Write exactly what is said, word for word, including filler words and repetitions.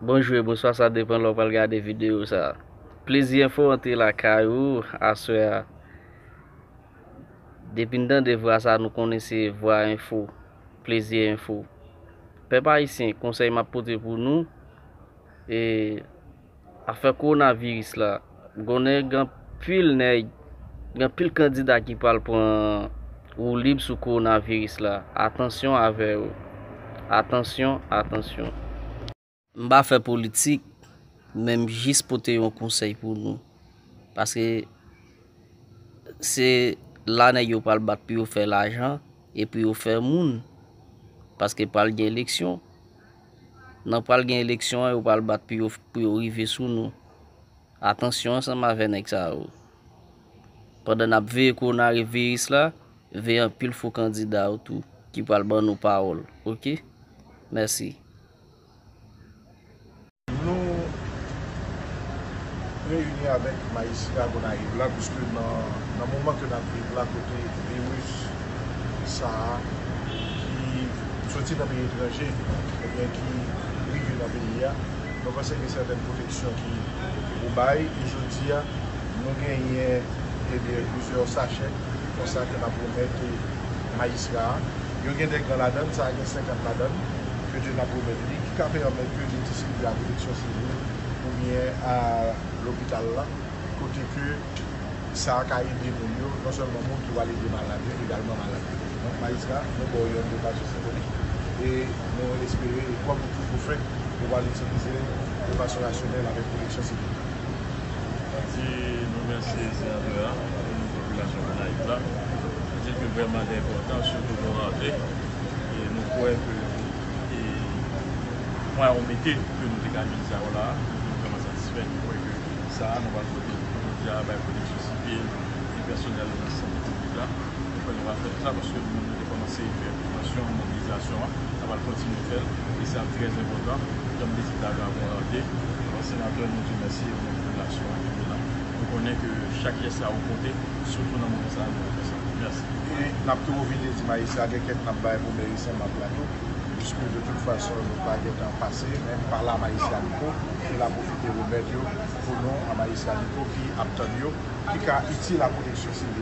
Bonjou e bonswa, sa depann lè w pral gade videyo sa. Plezi Enfo antre lakay ou aswè a. Depi n tande vwa sa, nou konnen se vwa enfo, Plezi Enfo. Pèp ayisyen, konsèy m ap pote pou nou, e afè kowonaviris la, konnen gen anpil nèg, gen anpil kandida ki pral pran woulib sou kowonaviris la. Atansyon avè yo. Atansyon, atansyon. M pa fè politik, men m jis pote yon konsèy pou nou. Paske se la nèg yo pral bat pou yo fè lajan e pou yo fè moun. Paske pral gen eleksyon. Nan pral gen eleksyon an, yo pral bat pou yo, pou yo rive sou nou. Atansyon ansanm avè nèg sa yo. Pandan n ap veye kowonaviris la, veye anpil fo kandida yo tou ki pral ban nou pawòl, oke? Mèsi. Nou reyini avèk Majistra Gonayiv la, piske nan, nan moman ke n ap viv la, kote viris sa a ki soti nan peyi etranje, ebyen ki rive nan peyi a, nou panse gen sètèn pwoteksyon ki pou bay, e jodi a, nou genyen, ebyen, plizyè sachè konsa ke n ap remèt majistra a. Yo gen de gran ladan l, sa a gen senkant ladan l, ke n ap remèt li, ki ka pèmèt ke li distribye a Pwoteksyon Sivil oubyen a lopital la, kote ke sa a ka ede moun yo, non sèlman moun ki pral ede malad yo, egalman malad yo. Donk, majistra, nou ba w yon dotasyon senbolik e nou espere, e kòm ou toujou fè, ou pral itilize l de fason rasyonèl avèk Pwoteksyon Sivil. Sa di nou mèsi senatè a, e nou popilasyon Gonayiv la. Sa di ke vrèman li enpòtan, sitou pou rante. E nou kwè ke, e, pwen yo mete ke nou te ka jwenn sa yo la, nou vrèman satisfè. Nou kwè ke sa a, nou pral pote jodi a bay Pwoteksyon Sivil e pèsonèl nan sante piblik la. Nou kwè nou pral fè tout sa paske nou menm nou te kòmanse fè prevwansyon, mobilizasyon an, n ap kontinye fè l, e sa trè enpòtan. Jan m te di talè a pou rante, senatè, nou di w mèsi, e nou popilasyon an ki te la. Nou konnen ke chak jès sa yo konte, sitou nan moman sa a nou fè sa. Mèsi. E n ap tou vin di majistra gen kèk n ap bay pou meri Senmak la tou, piske de tout fason nou pa gentan pase, men pa la majistra Nico, ki la pwofite remèt yo pou nou a majistra Nico ki ap tann yo, ki ka itil a Pwoteksyon Sivil.